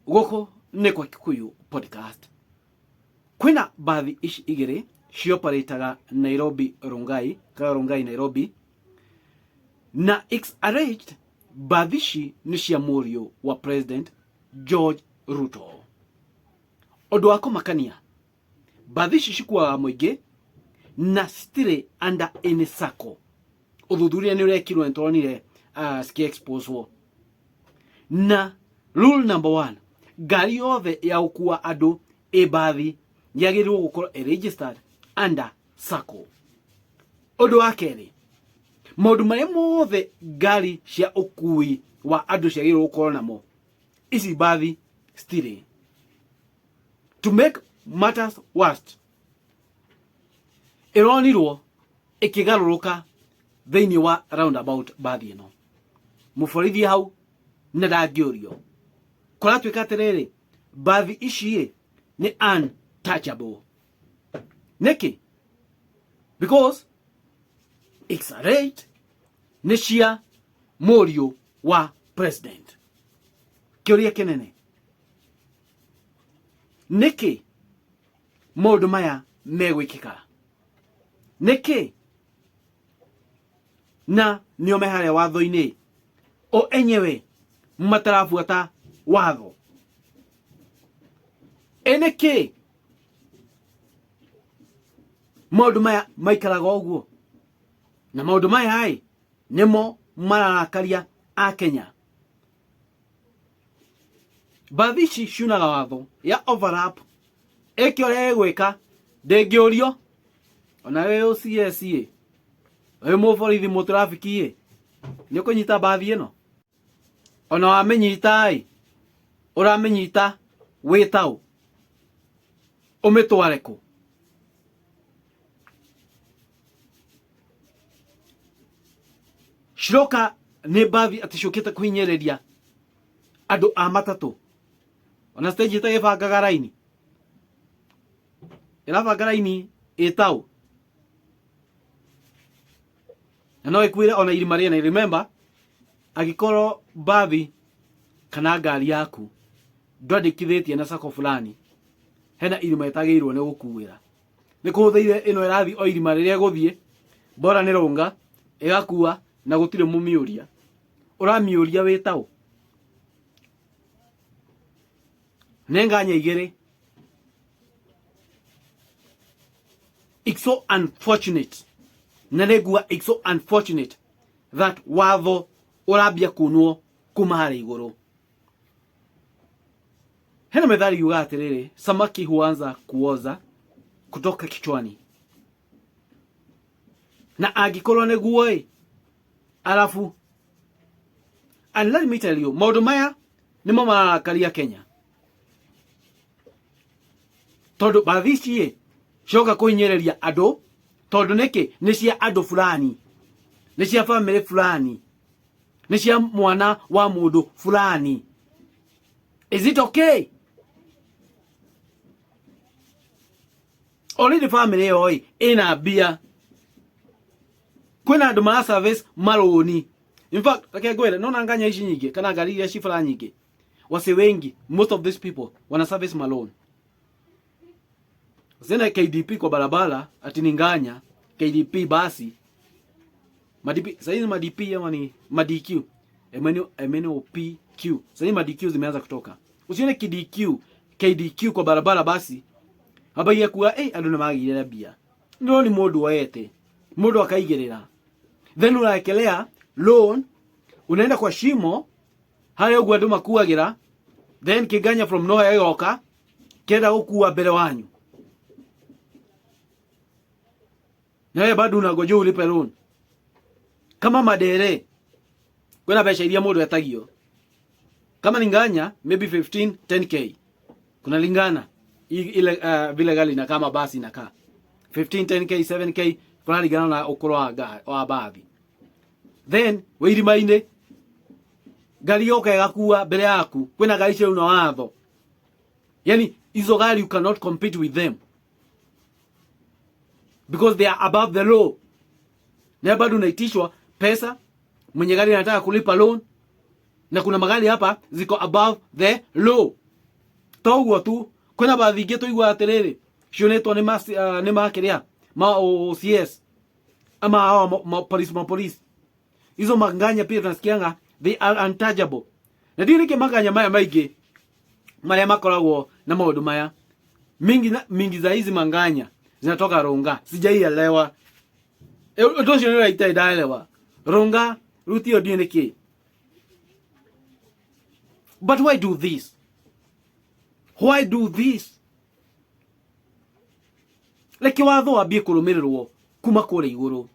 Gũkũ nĩ kwa Kikuyu Podcast. Kwĩna mbathi ici igĩrĩ cioparĩtaga Nairobi Rongai kana Rongai Nairobi, na it's alleged mbathi ici nĩ cia mũriũ wa President George Ruto. Ũndũ wa kũmakania, mbathi ici cikuaga mũingĩ na citirĩ under any sacco. Ũthuthuria nĩ ũrekirwo, nĩ turonire cikiexposwo. Na rule number one, ngari yothe ya gũkua andũ ĩ mbathi yagĩrĩirwo gũkorwo ĩ registered under sacco. Ũndũ wa kerĩ, maũndũ marĩa mothe ngari cia ũkui wa andũ ciagĩrĩirwo gũkorwo namo, ici mbathi citirĩ. To make matters worst, ĩronirwo ĩkĩgarũrũka thĩinĩ wa roundabout mbathi ĩno. Mũborithi hau na ndangĩũrio. Kũratuĩka atĩrĩrĩ, mbathi ici nĩ untouchable. Nĩkĩ? Because it's a right nĩ cia mũriũ wa president. Kĩũria kĩnene, nĩkĩ maũndũ maya megwĩkĩka? Nĩkĩ? Na nĩo me harĩa watho-inĩ o enyewe matarabuata watho. Ĩ nĩkĩ maũndũ maya maikaraga ũguo? Na maũndũ maya ĩ nĩmo mararakaria Akenya. Mbathi ici ciunaga watho ya overlap, ĩke ũrĩa ĩgwĩka, ndĩngĩũrio. Ona wĩ OCS ĩ, wĩ mũborithi mũtrafiki ĩ, nĩ ũkũnyita mbathi ĩno? Ona wamĩnyita ĩ, ũramĩnyita wĩ taũ? Ũmĩtware kũ? Ciroka nĩ mbathi atĩ ciũkĩte kũhinyĩrĩria andũ a matatũ. Ona stage ĩtagĩbangaga raini, ĩrabanga raini ĩtaũ na no ĩkuĩre ona irima rĩene. Remember, angĩkorwo mbathi kana ngari yaku ndwandĩkithĩtie na sacco fulani, hena irima ĩtagĩrĩirwo nĩ gũkuĩra. Nĩ kũhũthĩire ĩno ĩrathiĩ o irima rĩrĩa ĩgũthiĩ, bora nĩ rũnga ĩgakua na gũtirĩ mũmiũria. Ũramiũria wĩ taũ? Nĩ nganya igĩrĩ. It's so unfortunate, na nĩ nguga it's so unfortunate that watho ũrambia kunwo kuma harĩa igũrũ. Hena methali yuga atĩrĩrĩ, samaki huanza kuoza kutoka kichwani. Na angĩkorwo nĩguo ĩ, arabu, and let me tell you, maũndũ maya nĩmo mararakaria Kenya, tondũ mbathi ici ĩ cioka kũhinyĩrĩria andũ. Tondũ nĩkĩ? Nĩ cia andũ fulani, nĩ cia famĩlĩ fulani, nĩ cia mwana wa mũndũ fulani. Is it okay? Already famĩlĩ ĩyo ĩ ĩna mbia, kwĩna andũ mara service marũni. In fact, reke ngwĩre, nona nganya ici nyingĩ kana ngari iria cibara nyingĩ, wase wengi, most of these people wana service maloan. Usione KDP kwa barabara ati ni nganya KDP basi madp. Sasa hizi madp ama ni madq, MNOPQ, sasa hizi madq zimeanza kutoka. Usione KDQ KDQ kwa barabara basi ambagia kuga andu nĩ magĩire mbia. No ni mũndũ woete, mũndũ akaigĩrĩra, then unaekelea loan, unaenda kwa shimo harĩa ũguo andũ makuagĩra, then kĩnganya from nowhere ĩgoka kĩrenda gũkua mbere wanyu, na wewe bado unangoja ulipe loan kama madere. Kwĩna mbeca iria mũndũ etagio kama ni nganya, maybe 15 10K, kunalingana ile vile gari inakaa, mabasi inakaa 15 10K, 7K, kunalingana na ũkũrũ wa bathi. Then wĩ irima-inĩ, ngari yoka ĩgakua mbere yaku. Kwĩna ngari ciauna watho, yani hizo gari you cannot compete with them because they are above the law, na bado unaitishwa pesa. Mwenye gari anataka kulipa loan na kuna magari hapa ziko above the law. To ũguo tu, kwĩna bathi ingĩ tũiguaga atĩrĩrĩ, ciũnĩtwo nĩ ma nĩ makĩrĩa ma OCS ama hawa ma police, ma police hizo manganya pia tunasikianga they are untouchable. Na ndiũĩ nĩkĩ manganya maya maingĩ marĩa makoragwo na maũndũ maya mingi, mingi za hizi manganya zinatoka Ronga, sijaielewa ũndũ ũcio nĩ ũraita ndaelewa Ronga ruti ĩyo ndiũĩ nĩkĩ. But why do this? Why do this? Reke watho wambie kũrũmĩrĩrwo kuma kũrĩa igũrũ.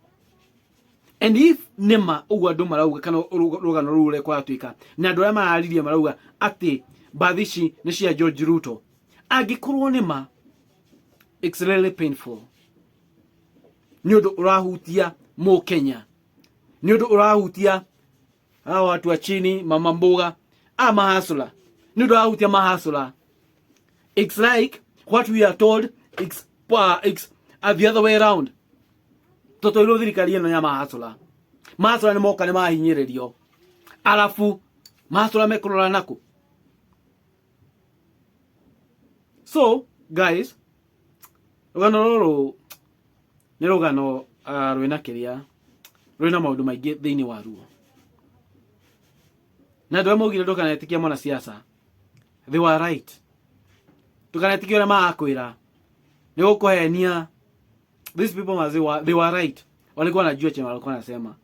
And if nĩma ũguo andũ marauga kana rũgano rũu ũrĩa kũratuĩka na andũ arĩa mararirie marauga atĩ mbathi ici nĩ cia George Ruto, angĩkorwo nĩma, it's really painful. Nĩ ũndũ ũrahutia mũkenya, nĩ ũndũ ũrahutia hawa watu wa chini, mama mboga, a mahasula, nĩ ũndũ ũrahutia mahasula. It's like what we are told, it's the other way around. Tũtũirwo thirikari ĩno ya mahasula, mahasula nĩ moka nĩ mahinyĩrĩrio, arabu mahasula mekũrora nakũ? So guys, rũgano rũrũ nĩ rũgano rwĩna kĩrĩa, rwĩna maũndũ maingĩ thĩinĩ wa ruo, na andũ arĩa maugire ndũkanetĩkie mwanasiasa, they were right. Ndũkanetĩkie ũrĩa marakwĩra, nĩ gũkũhenia. These people must, they were right, walikuwa wanajua chenye walikuwa wanasema,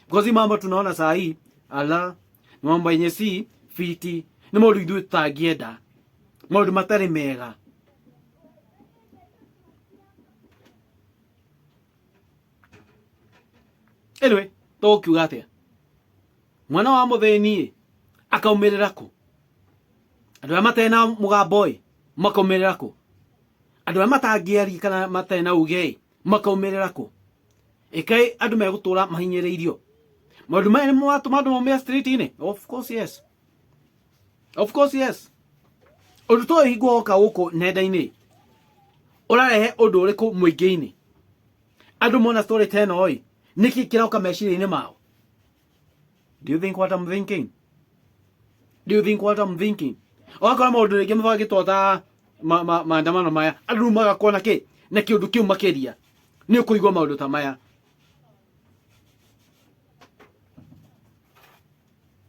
because hii mambo tunaona saa hii ala ni mambo yenye si fiti, nĩ maũndũ ithuĩ tũtangĩenda, maũndũ matarĩ mega. Anyway, tũgũkiuga atĩa? Mwana wa mũthĩni akaumĩrĩra kũ? Andũ arĩa matarĩ na mũgambo ĩ makaumĩrĩra kũ? Andũ arĩa matangĩaria kana matarĩ na uge ĩ makaumĩrĩra kũ? Ĩkaĩ andũ megũtũra mahinyĩrĩirio? Maũndũ maya nĩmo matũma andũ maumĩre street-inĩ? Of course yes, of course yes. Ũndũ ta ũyũ hingo woka gũkũ nenda-inĩ ũrarehe ũndũ ũrĩkũ mũingĩ-inĩ? Andũ mona story ta ĩno ĩ, nĩkĩ kĩroka meciria-inĩ mao? Do you think what I'm thinking? Do you think what I'm thinking? Ũgakora maũndũ rĩngĩ mabangĩtwo ta maandamano maya, andũ rĩu magakorwo na kĩ na kĩũndũ kĩu makĩria nĩ ũkũigua maũndũ ta maya.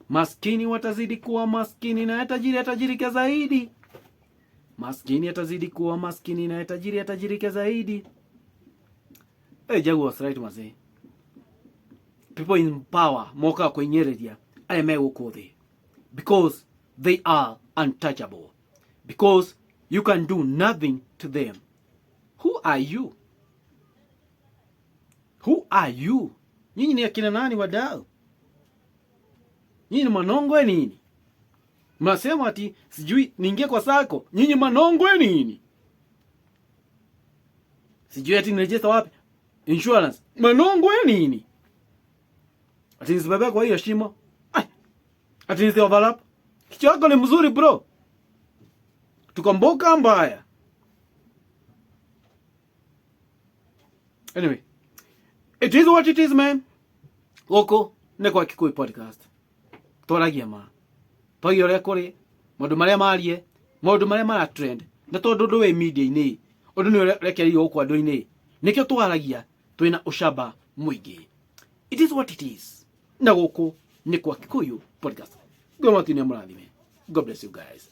Maskini watazidi kuwa maskini na tajiri atajirika zaidi. Maskini atazidi kuwa maskini na tajiri atajirika zaidi. Hey, Jagu was right mazee. People in power moka kũhinyĩrĩria arĩa me gũkũ thĩ because they are untouchable, because you can do nothing to them. Who are you? Who are you? Nyinyi ni akina nani wadau? Nyinyi ni manongwe nini? Mnasema ati sijui niingie kwa sako. Nyinyi manongwe nini? Sijui ati niregister wapi? Insurance. Manongwe nini? Ati nisibebe kwa hiyo shimo. Ai. Ati nisi overlap. Kichwa yako ni mzuri bro. Tukomboka mbaya. Anyway, it is what it is, man. Gũkũ nĩ kwa Kikuyu Podcast. Twaragia ma. Twagia ũrĩa kũrĩ, maũndũ marĩa marie, maũndũ marĩa mara trend. Na tondũ ũndũ wĩ media-inĩ, ũndũ nĩ ũrekereirio gũkũ andũ-inĩ. Nĩkĩo twaragia twĩna ũcamba mũingĩ. It is what it is. Na gũkũ nĩ kwa Kikuyu Podcast. Ngoro matu-inĩ amũrathime. God bless you guys.